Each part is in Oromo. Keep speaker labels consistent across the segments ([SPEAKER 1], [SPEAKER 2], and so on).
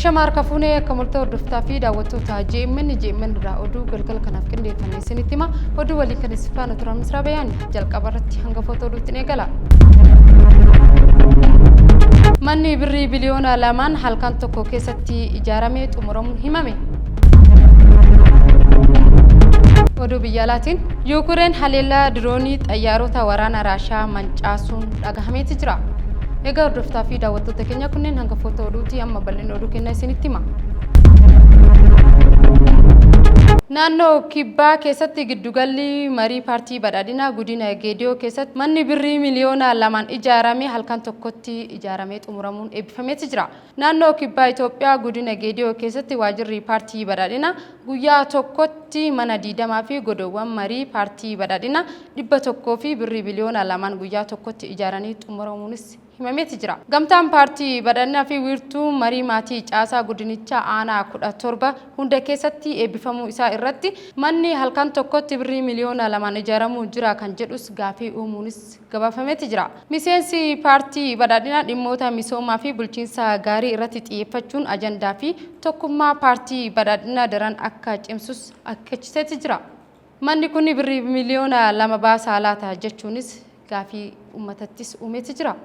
[SPEAKER 1] Ashama harka fuunee akka mul'ata hordoftaa fi daawwattoota JMN JMN irraa oduu galgala kanaaf qindeeffanne isinitti hima. Oduu waliin kan isin faana turan Misraa Bayaani jalqaba irratti hanga footoo oduutti eegala. Manni birrii biliyoona lamaan halkan tokko keessatti ijaarame xumuramuun himame. Oduu biyya alaatiin Yuukureen haleellaa diroonii xayyaarota waraana Raashaa mancaasuun dhagahameeti jira. Egaa hordoftaa fi daawwattoota keenya kunneen hangafoota oduuti amma bal'ina oduu kenna isinitti hima. Naannoo Kibbaa keessatti giddugalli marii paartii badhaadhinaa godina Geediyoo keessatti manni birrii miliyoona lamaan ijaarame halkan tokkotti ijaaramee xumuramuun eebbifameeti jira. Naannoo Kibbaa Itoophiyaa godina Geediyoo keessatti waajirri paartii badhaadhinaa guyyaa tokkotti mana 20 fi godoowwan marii paartii badhaadhinaa 100 fi birrii biliyoona lamaan guyyaa tokkotti ijaaranii xumuramuunis himameeti jira. Gamtaan paartii badhaadhinaa fi wiirtuu marii maatii caasaa godinichaa aanaa 17 hunda keessatti eebbifamuu isaa irratti manni halkan tokkotti birrii miliyoona lamaan ijaaramuu jira kan jedhus gaafii uumuunis gabaafameeti jira. Miseensi paartii badhaadhinaa dhimmoota misoomaa fi bulchiinsa gaarii irratti xiyyeeffachuun ajandaa fi tokkummaa paartii badhaadhinaa daran akka cimsus akeekkachiiseeti jira. Manni kun birrii miliyoona 2 baasaa laata jechuunis gaafii uummatattis uumeeti jira.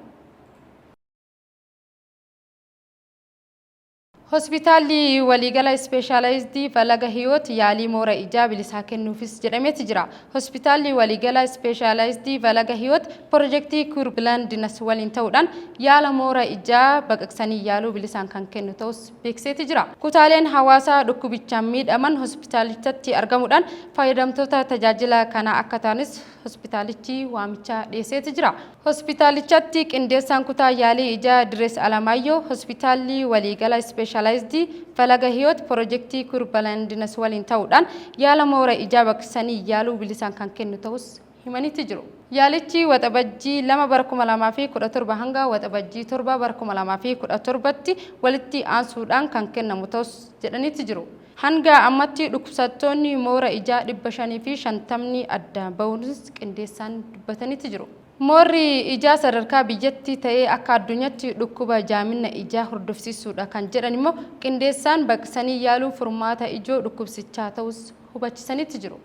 [SPEAKER 1] Hospitaalli waliigala ispeeshaalaayizdii Falaga Hiyoot yaalii moora ijaa bilisaa kennuufis jedhameeti jira. Hospitaalli waliigala ispeeshaalaayizdii Falaga Hiyoot pirojektii Kuur Bilaandinas waliin ta'uudhaan yaala moora ijaa baqaqsanii yaaluu bilisaan kan kennu ta'us beeksiseeti jira. Kutaaleen hawaasaa dhukkubichaan miidhaman hospitaalichatti argamuudhaan fayyadamtoota tajaajila kanaa akka ta'anis hospitaalichi waamicha dhiyeesseeti jira. Hospitaalichatti qindeessaan kutaa yaalii ijaa Direes Alamaayyoo hospitaalli waliigala ispeeshaalaayizdii Falaga Hiyoot pirojektii Kuur Balandinas waliin ta'uudhaan yaala moora ijaa baqsanii yaaluu bilisaan kan kennu ta'us himaniiti jiru. Yaalichi Waxabajjii 2 bara 2017 hanga Waxabajjii 7 bara 2017tti walitti aansuudhaan kan kennamu ta'us jedhaniiti jiru. Hanga ammatti dhukkubsattoonni moora ijaa 550ni adda bahuunis qindeessaan dubbataniiti jiru. Moorri ijaa sadarkaa biyyatti ta'ee akka addunyatti dhukkuba jaaminna ijaa hordofsiisuudha kan jedhan immoo qindeessaan baqsanii yaaluu furmaata ijoo dhukkubsichaa ta'us hubachisaniiti jiru.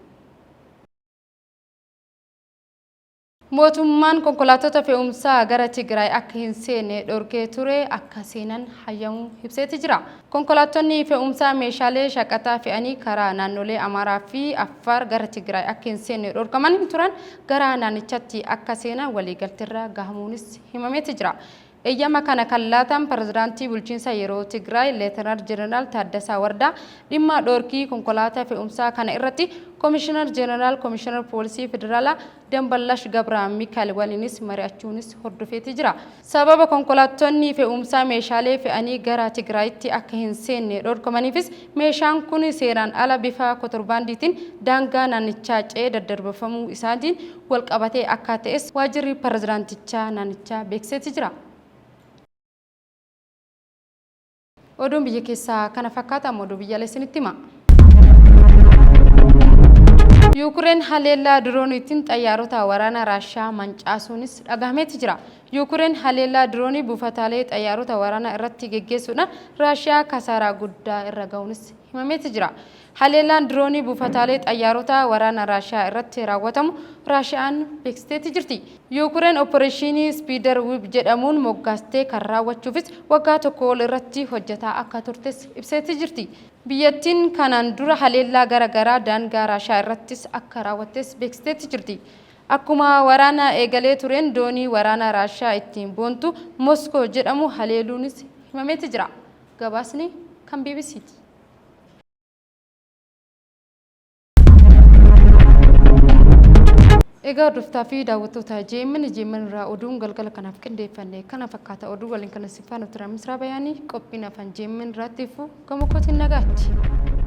[SPEAKER 1] Mootummaan konkolaattota fe'umsaa gara Tigraay akka hin seenne dhorkee ture akka seenan hayyamuu ibseeti jira. Konkolaattonni fe'umsaa meeshaalee shaqaxaa fe'anii karaa naannolee Amaaraa fi Affaar gara Tigraay akka hin seenne dhorkamanii turan gara naannichatti akka seenan waliigalteerra gahamuunis himameeti jira. Eeyyama kana kan laatan Pirezidaantii Bulchiinsa Yeroo Tigraay Leetenaal Jeneraal Taaddasaa Wardaa dhimma dhoorkii konkolaataa fe'umsaa kana irratti Komishinar Jeneraal Komishinar Poolisii Federaalaa Damballash Gabra Mikael waliinis mari'achuunis hordofeeti jira. Sababa konkolaattonni fe'umsaa meeshaalee fe'anii gara Tigraayitti akka hin seenne dhorkamaniifis meeshaan kun seeraan ala bifa kotorbaandiitiin daangaa naannichaa ce'ee daddarbafamuu isaatiin walqabatee akka ta'es waajjirri pirezidaantichaa naannichaa beeksiseeti jira. Oduun biyya keessaa kana fakkaata amma oduu biyya alaa isinitti hima. Yuukureen haleellaa dirooniitiin xayyaarota waraana Raashaa mancaasuunis dhagahameeti jira. Yuukureen haleellaa diroonii buufataalee xayyaarota waraanaa irratti geggeessuudhaan Raashiyaa kasaaraa guddaa irra gahuunis himameeti jira. Haleellaan diroonii buufataalee xayyaarota waraana Raashiyaa irratti raawwatamu Raashiyaan beeksisteeti jirti. Yuukureen opporeeshinii Spiider Wib jedhamuun moggaastee kan raawwachuufis waggaa tokko ol irratti hojjetaa akka turtes ibseeti jirti. Biyyattiin kanaan dura haleellaa gara garaa daangaa Raashiyaa irrattis akka raawwattes beeksisteeti jirti. Akkuma waraana eegalee tureen doonii waraana Raashiyaa ittiin boontu Moskoo jedhamu haleeluunis himameeti jira. Gabaasni kan BBCti. Egaa hordoftaa fi daawwattoota JMN JMN irraa oduun galgala kanaaf qindeeffanne kana fakkaata oduu waliin kan isin faana turan Misraa Bayaanii qophiin afaan JMN irraatti ifu gama kootiin nagaatti.